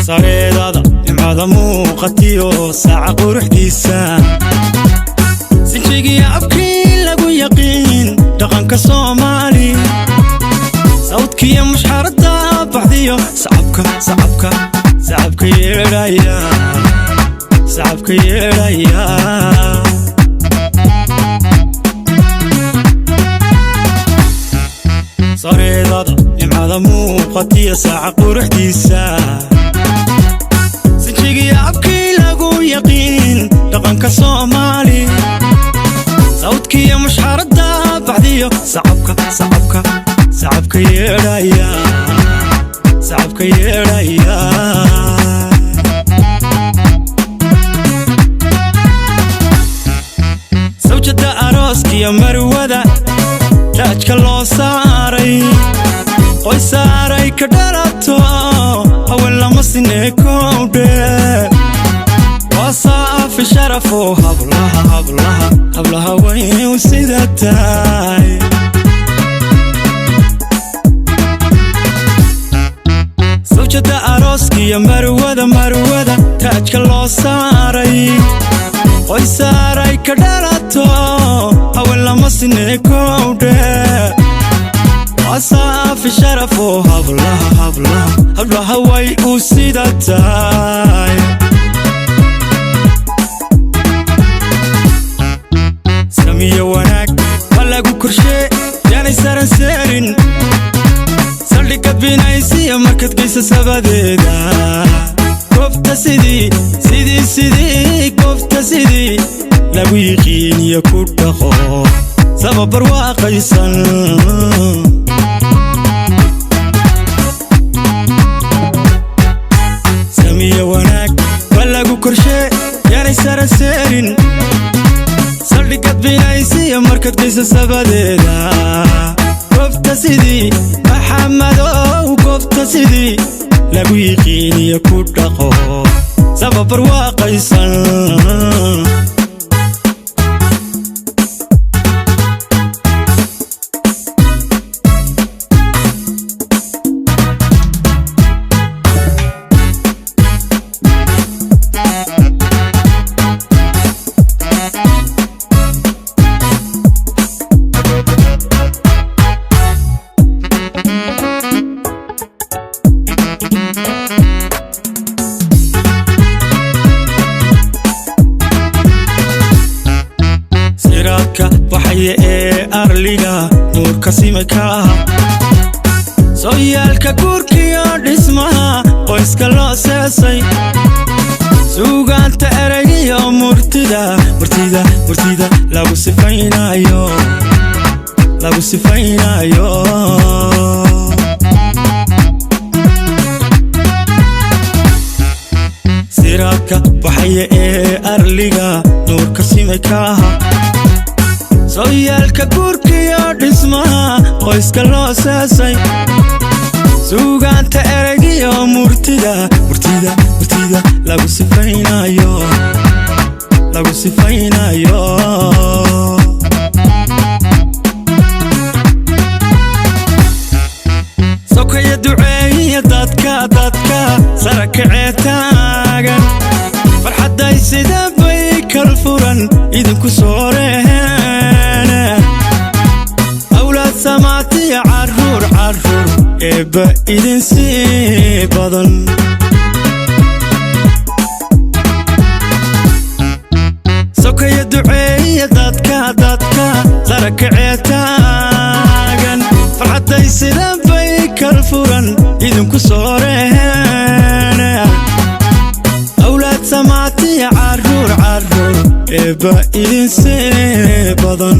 Sareedada nimcada muuqatiyo saaca quruxdiisa, sinjigiyo abkii lagu yaqiin dhaqanka Soomaali, sawdkiyo mushxarada baxdiyo sacabka, sacabka, sacabka yeedhaya, sacabka yeedhaya. Sareedada nimcada muuqatiyo saaca quruxdiisa, sinjigiyo abkii lagu yaqiin dhaqanka Soomaali, sawdkiyo mushxarada baxdiyo sacabka, sacabka, sacabka yeedhaya, sacabka yeedhaya. Sawjada arooskiyo marwada taajka loo saaray, qoysaaray ka dhalato, haween lama sinee kowdhe, waa saafi sharafo hablaha, hablaha, hablaha way u sida tahay. Sawjada arooskiyo marwada, marwada taajka loo saaray, qoysaaray ka dhalato, haween lama sinee kowdhe, waa saafi sharafo hablaha, hablaha, hablaha way u sida tahay. Samiyo wanaag ma lagu korshee, yaanay saran seerin saldhigga binaysiya markaad geysa sabadeeda, goobta sidii, sidii, sidii, goobta sidii lagu yiqiiniyo ku dhaqo sababar waaqaysan. Samiyo wanaag ma lagu korshee, yaanay saran seerin saldhigad binaysiya markaad geysa sabadeeda, goobta sidii Maxamadow, goobta sidii lagu yiqiiniyo ku dhaqo sababar waaqaysan. Siraadka baxaya ee arliga nuurka simika ah, sooyaalka guurkiyo dhismaha qoyska loo seesay, suugaanta eraygiyo murtida, murtida, murtida lagu sifaynayo, lagu sifaynayo. Siraadka baxaya ee arliga nuurka simika ah, sooyaalka guurkiyo dhismaha qoyska loo seesay, suugaanta eraygiyo murtida, murtida, murtida lagu sifaynayo, lagu sifaynayo. Sokaya duceeyiya dadka, dadka sara kacee taagan, farxadday sida bay kal furan idinku soo reheene, awlaad samaatiya carruur, carruur eebba idin sii badan. Sokaya duceeyiya dadka, dadka sara kacee taagan, farxadday sida bay kal furan idinku soo reheene, awlaad samaatiya carruur, carruur eebba idin sii badan.